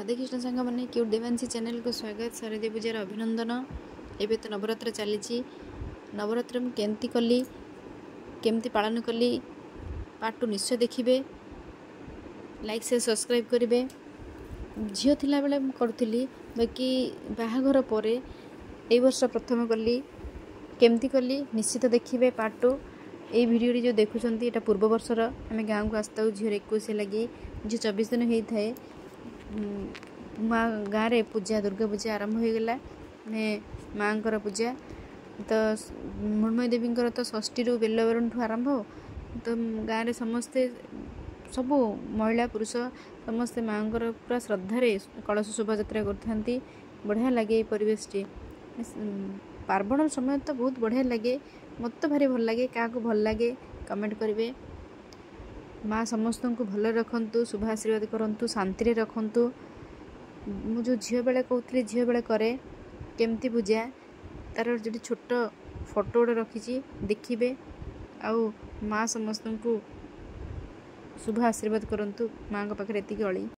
ରାଧାକୃଷ୍ଣ ସାଙ୍ଗମାନେ, କ୍ୟୁଟ୍ ଦେବାଂଶୀ ଚ୍ୟାନେଲକୁ ସ୍ୱାଗତ। ଶାରଦୀୟ ପୂଜାର ଅଭିନନ୍ଦନ। ଏବେ ତ ନବରାତ୍ର ଚାଲିଛି। ନବରାତ୍ର ମୁଁ କେମିତି କଲି, କେମିତି ପାଳନ କଲି, ପାର୍ଟ 2 ନିଶ୍ଚୟ ଦେଖିବେ। ଲାଇକ୍, ସେୟାର, ସବସ୍କ୍ରାଇବ୍ କରିବେ। ଝିଅ ଥିଲାବେଳେ ମୁଁ କରୁଥିଲି, ବାକି ବାହାଘର ପରେ ଏଇ ବର୍ଷ ପ୍ରଥମ କଲି। କେମିତି କଲି ନିଶ୍ଚିତ ଦେଖିବେ ପାର୍ଟ 2। ଏଇ ଭିଡ଼ିଓଟି ଯେଉଁ ଦେଖୁଛନ୍ତି, ଏଇଟା ପୂର୍ବ ବର୍ଷର। ଆମେ ଗାଁକୁ ଆସିଥାଉ ଝିଅର 21 ଲାଗି। ଝିଅ 24 ଦିନ ହେଇଥାଏ, ମା ଗାଁରେ ପୂଜା, ଦୁର୍ଗା ପୂଜା ଆରମ୍ଭ ହୋଇଗଲା, ମାନେ ମାଆଙ୍କର ପୂଜା। ତ ମୃଣ୍ମୟୀ ଦେବୀଙ୍କର ତ ଷଷ୍ଠୀରୁ ବେଲବରଣଠୁ ଆରମ୍ଭ। ତ ଗାଁରେ ସମସ୍ତେ, ସବୁ ମହିଳା ପୁରୁଷ ସମସ୍ତେ ମାଆଙ୍କର ପୁରା ଶ୍ରଦ୍ଧାରେ କଳସ ଶୋଭାଯାତ୍ରା କରିଥାନ୍ତି। ବଢ଼ିଆ ଲାଗେ ଏଇ ପରିବେଶଟି। ପାର୍ବଣ ସମୟ ତ ବହୁତ ବଢ଼ିଆ ଲାଗେ। ମୋତେ ତ ଭାରି ଭଲ ଲାଗେ। କାହାକୁ ଭଲ ଲାଗେ କମେଣ୍ଟ କରିବେ। ମା ସମସ୍ତଙ୍କୁ ଭଲରେ ରଖନ୍ତୁ, ଶୁଭ ଆଶୀର୍ବାଦ କରନ୍ତୁ, ଶାନ୍ତିରେ ରଖନ୍ତୁ। ମୁଁ ଯେଉଁ ଝିଅ ବେଳେ କହୁଥିଲି, ଝିଅ ବେଳେ କରେ କେମିତି ପୂଜା, ତାର ଯଦି ଛୋଟ ଫଟୋ ଗୋଟେ ରଖିଛି, ଦେଖିବେ। ଆଉ ମା ସମସ୍ତଙ୍କୁ ଶୁଭ ଆଶୀର୍ବାଦ କରନ୍ତୁ। ମାଆଙ୍କ ପାଖରେ ଏତିକି ଅଳି।